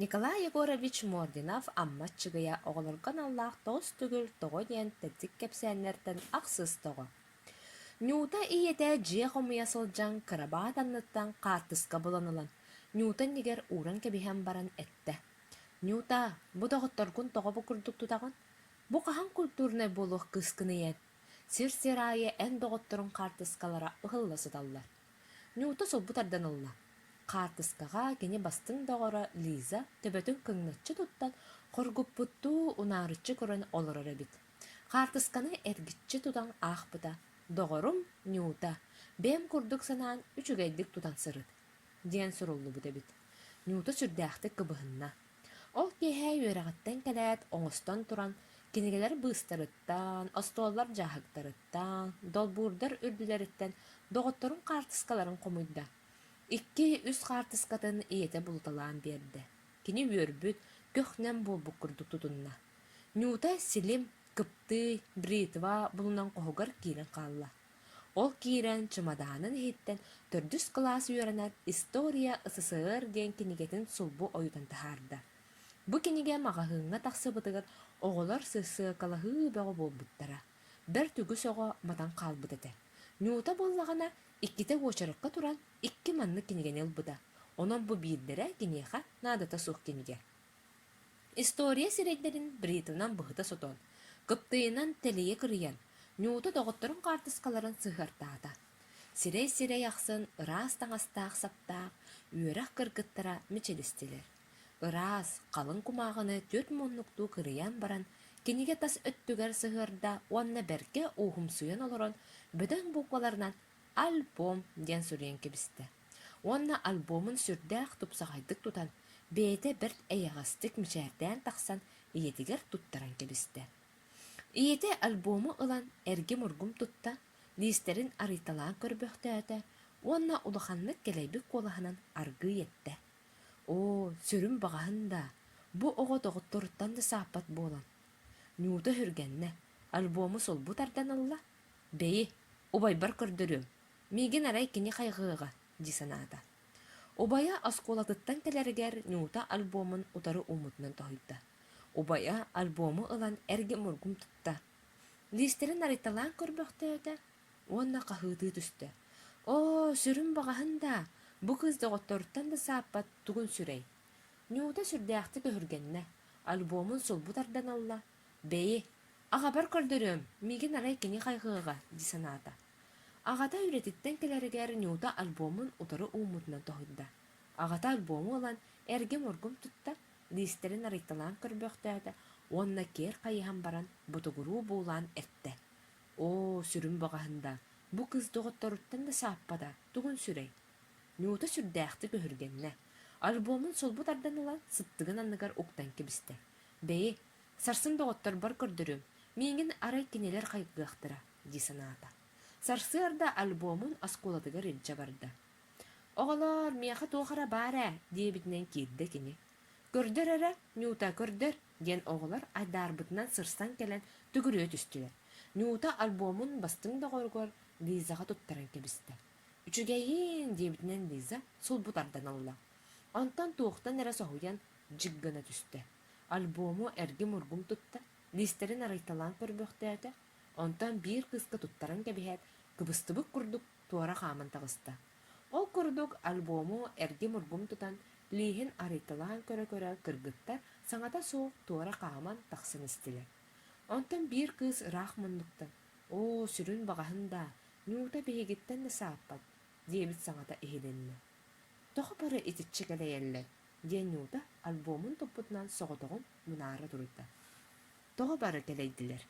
Николай Егорович Мординов Амма Аччыгыйа оҕолорго аналлаах Тоҕус төгүл тоҕо диэн тэттик кэпсээннэртэн ахсыс тоҕо. Нюта ийэтэ дьиэ хомуйа сылдьан кырабаат анныттан хаартыска булан ылан, Нюта иннигэр ууран кэбиһэн баран эттэ: «Нюта, бу доҕотторгун тоҕо бу курдук тутаҕын? Бу хаһан культурнай буолуох кыыскыный эн? Сир-сир аайы эн доҕотторуҥ хаартыскалара ыһылла сыталлар». Нюта сулбу тардан ылла. Хаартыскаҕа кини бастыҥ доҕоро Лиза төбөтүн кыҥначчы туттан, хоргуппуттуу унаарыччы көрөн олорор эбит. Хаартысканы эргиччи тутан аахпыта: «Доҕорум Нюта, бэйэм курдук санаан үчүгэйдик тутан сырыт» диэн суруллубут эбит. Нюта сүрдээхтик кыбыһынна. Ол киэһэ үөрэҕиттэн кэлээт, оҥостон туран, кинигэлэр быыстарыттан, остуоллар дьааһыктарыттан, долбуурдар үрдүлэриттэн доҕотторун хаартыскаларын хомуйда. Икки-үс хаартыскатын ийэтэ булуталаан биэрдэ. Кини үөрбүт, көх-нэм буолбут курдук тутунна. Нюта силим, кыптыый, бритва булунан хоһугар киирэн хаалла. Ол киирэн чымадаанын иһиттэн төрдүс кылаас үөрэнэр «История СССР» диэн кинигэтин сулбу ойутан таһаарда. Бу кинигэ маҕаһыыҥҥа тахсыбытыгар оҕолор сырсыакалаһыы бөҕө буолбуттара. Бэрт үгүс оҕо матан хаалбыт этэ. Нюта буоллаҕына иккитэ уочаракка туран икки маннык кинигэни ылбыта. Онон бу биирдэрэ киниэхэ наадата суох кинигэ. История сирэйдэрин бритвынан быһыта сотон, кыптыйынан тэлийэ кырыйан, Нюта доҕотторун хаартыскаларын сыһыартаата. Сирэй-сирэй ахсын ыраас таҥастаах-саптаах үөрэх кыргыттара мичилистилэр. Ыраас, халыҥ кумааҕыны түөрт муннуктуу кырыйан баран, кинигэ тас өттүгэр сыһыарда уонна бэркэ ууһумсуйан олорон бөдөҥ букваларынан «Альбом» диэн суруйан кэбистэ. Уонна альбомун сүрдээх тупсаҕайдык тутан, бэйэтэ бэрт эйэҕэстик мичээрдээн тахсан ийэтигэр туттаран кэбистэ. Ийэтэ альбому ылан эргим-ургум тутта, лиистэрин арыйталаан көрбөхтөөтө уонна улаханнык кэлэйбит куолаһынан аргыый эттэ: «Оо, сүрүн баҕаһын даа, бу оҕо доҕотторуттан да сааппат буолан». Нюта өһүргэннэ, альбому сулбу тардан ылла: «Бэйи, убайбар көрдөрүөм, миигин арай кини хайҕыаҕа» дии санаата. Убайа оскуолатыттан кэлэригэр Нюта альбомун утары ууммутунан тоһуйда. Убайа альбому ылан эргим-ургум тутта, лиистэрин арыйталаан көрбөхтөөтө уонна хаһыытыы түстэ: «Оо, сүрүн баҕаһын даа, бу кыыс доҕотторуттан да сааппат тугун сүрэй!» Нюта сүрдээхтик өһүргэннэ, альбомун сулбу тардан ылла: «Бэйи, аҕабар көрдөрүөм, миигин арай кини хайҕыаҕа» дии санаата. Аҕата үлэтиттэн кэлэригэр Нюта альбомун утары ууммутунан тоһуйда. Аҕата альбому ылан эргим-ургум тутта, лиистэрин арыйталаан көрбөхтөөтө уонна киэр хайыһан баран ботугуруу буулаан эттэ: «Оо, сүрүн баҕаһын да, бу кыыс доҕотторуттан да сааппата, тугун сүрэй?» Нюта сүрдээхтик өһүргэннэ. Альбомун сулбу тардан ылан сыттыгын анныгар уктан кэбистэ. «Бэйи, сарсын доҕотторбор көрдөрүөм, миигин арай кинилэр хайгыахтара» дии санаата. Сарсыарда альбомун оскуолатыгар илдьэ барда. «Оҕолоор, миэхэ туох эрэ баар ээ» диэбитинэн киирдэ кини. «Көрдөр эрэ, Нюта, көрдөр» диэн оҕолор айдаарбытынан сырсан кэлэн төгүрүйэ түстүлэр. Нюта альбомун бастыҥ доҕоругар Лизаҕа туттаран кэбистэ. «Үчүгэйиин» диэбитинэн Лиза сулбу тардан ылла. Онтон туохтан эрэ соһуйан дьик гына түстэ. Альбому эргим-ургум тутта, лиистэрин арыйталаан көрбөхтөөтө, онтон биир кыыска туттаран кэбиһээт, кыбыстыбыт курдук туора хааман таҕыста. Ол курдук альбому эргим-ургум тутан, лииһин арыйталаан көрө-көрө кыргыттар саҥата суох туора хааман тахсан истилэр. Онтон биир кыыс ыраах муннуктан «Оо, сүрүн баҕаһын даа, Нюта биһигиттэн да сааппат» диэбит саҥата иһилиннэ. «Тоҕо бары итиччэ кэлэйэллэр?» диэн Нюта альбомун туппутунан соҕотоҕун мунаара турда. Тоҕо бары кэлэйдилэр?